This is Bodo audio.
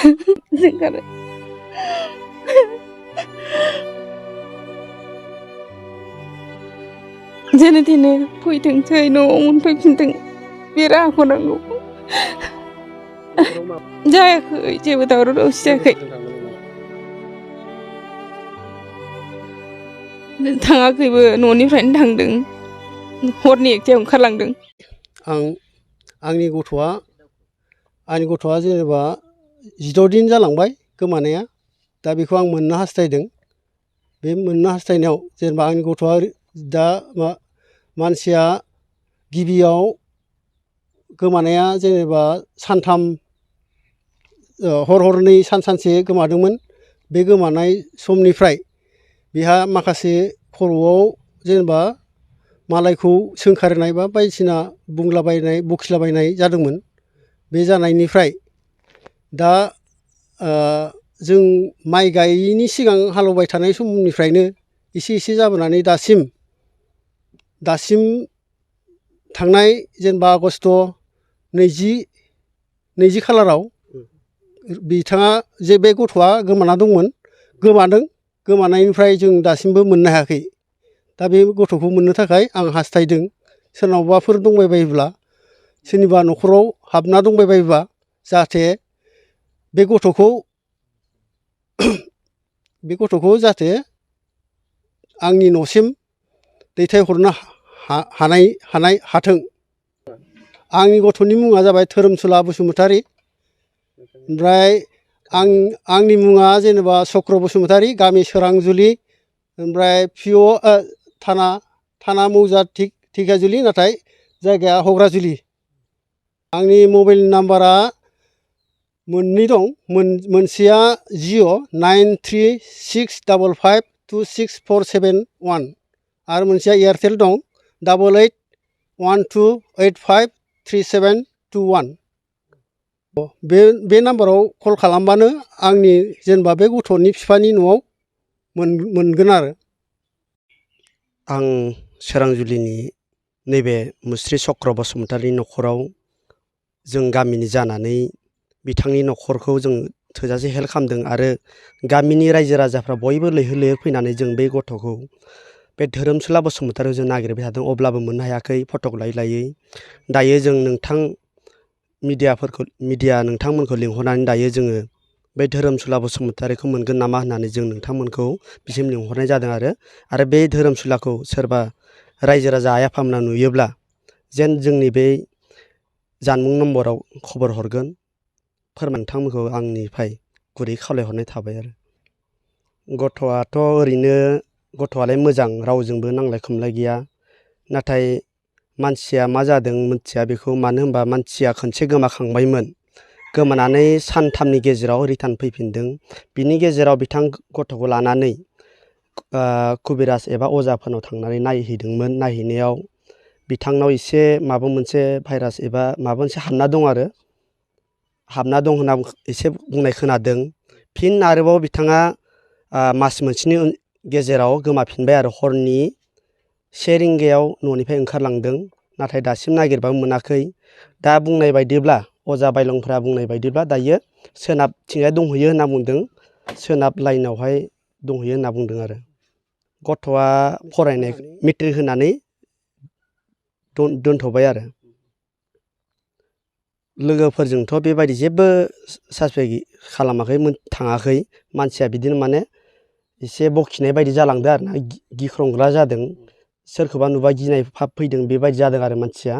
जोंखारो जेने थेने फैथोंसै न'आव मोनफैफिनथों बे राहाखौ नांगौ। जायाखै जेबो दावराव दावसि जायाखै। थाङाखैबो न'निफ्रायनो थांदों हरनि एकथायाव ओंखारलांदों। आंनि गथ'आ जेनेबा 16 दिन जालांबाय गोमानाया। दा बेखौ आं मोननो हास्थायदों। बे मोननो हास्थायनायाव जेनेबा आंनि गथ'आ दा मानसिया गिबियाव गोमानाया जेनेबा सानथाम हरनै सानसे गोमादोंमोन। बे गोमानाय समनिफ्राय बेहा माखासे खर'आव जेनेबा मालायखौ सोंखारिनाय बा बायदिसिना बुंलाबायनाय बखिलाबायनाय जादोंमोन। बे जानायनिफ्राय दा जों माइ गायैनि सिगां हालेवबाय थानाय समनिफ्रायनो एसे जाबोनानै दासिम थांनाय जेनेबा आगष्ट 20 खालाराव बिथाङा जे बे गथ'आ गोमाना दंमोन गोमानायनिफ्राय जों दासिमबो मोननो हायाखै। दा बे गथ'खौ मोननो थाखाय आं हास्थायदों सोरनावबाफोर दंबाय बायोब्ला सोरनिबा न'खराव हाबना दंबाय बायोबा जाहाथे बे गथ'खौ जाहाथे आंनि न'सिम दैथायहरनो हाथों। आंनि गथ'नि मुङा जाबाय धोरोमसुला बसुमतारी। ओमफ्राय आंनि मुङा जेनेबा चक्र बसुमतारी, गामि सोरांजुलि, ओमफ्राय पिअ थाना मौजा धिकियाजुलि, नाथाय जायगाया हग्राजुलि। आंनि मबाइल नाम्बारा मोननै दं। मोनसेया जिअ' 9365526471 आरो मोनसेया एयारटेल दं 8812853721। बे नाम्बाराव कल खालामबानो आंनि जेनेबा बे गथ'नि बिफानि न'आव मोनगोन आरो। आं सोरांजुलिनि नैबे मुस्रि चक्र बसुमतारी न'खराव जों गामिनि जानानै बिथांनि न'खरखौ जों थोजासे हेल्प खालामदों आरो गामिनि रायजो राजाफ्रा बयबो लैहोर फैनानै जों बे गथ'खौ बे धोरोमसुला बसुमतारीयाव जों नागिरबाय थादों, अब्लाबो मोननो हायाखै फटक लायै। दायो जों मिडिया नोंथांमोनखौ लिंहरनानै दायो जोङो बे धोरोमसुला बसुमतारीखौ मोनगोन नामा होननानै जों नोंथांमोनखौ बिसिम लिंहरनाय जादों आरो बे धोरोमसुलाखौ सोरबा रायजो राजा आइ आफामोना नुयोब्ला जेन जोंनि बे जानबुं नम्बराव खबर हरगोन नोंथांमोनखौ आंनिफ्राय गुरै खावलायहरनाय थाबाय आरो। गथ'आलाय मोजां, रावजोंबो नांलाय खमलाय गैया। नाथाय मानसिया मा जादों मिथिया बेखौ, मानो होनबा मानसिया खनसे गोमाखांबायमोन। गोमानानै सानथामनि गेजेराव रिटार्न फैफिनदों। बिनि गेजेराव बिथां गथ'खौ लानानै कुबिराज एबा अजाफोरनाव थांनानै नायहैदोंमोन। नायहैनायाव बिथांनाव एसे माबा मोनसे भाइरास एबा माबा मोनसे हाबना दं होनना एसे बुंनाय खोनादों। फिन आरोबाव बिथाङा मास मोनसेनि गेजेराव गोमाफिनबाय आरो हरनि 1 रिंगायाव न'निफ्राय ओंखारलांदों। नाथाय दासिम नागिरबाबो मोनाखै। दा बुंनाय बायदिब्ला अजा बायलंफ्रा बुंनाय बायदिब्ला दायो सोनाबथिंजाय दंहैयो होनना बुंदों, सोनाब लाइनावहाय दंहैयो होनना बुंदों आरो। गथ'आ फरायनाय मेट्रिक होनानै दोनथ'बाय आरो। लोगोफोरजोंथ' बेबायदि जेबो सासपेक्ट खालामाखै, थाङाखै। मानसिया बिदिनो माने एसे बखिनाय बायदि जालांदों आरो ना, गिख्रंग्रा जादों। सोरखौबा नुबा गिनाय भाब फैदों, बेबायदि जादों आरो मानसिया।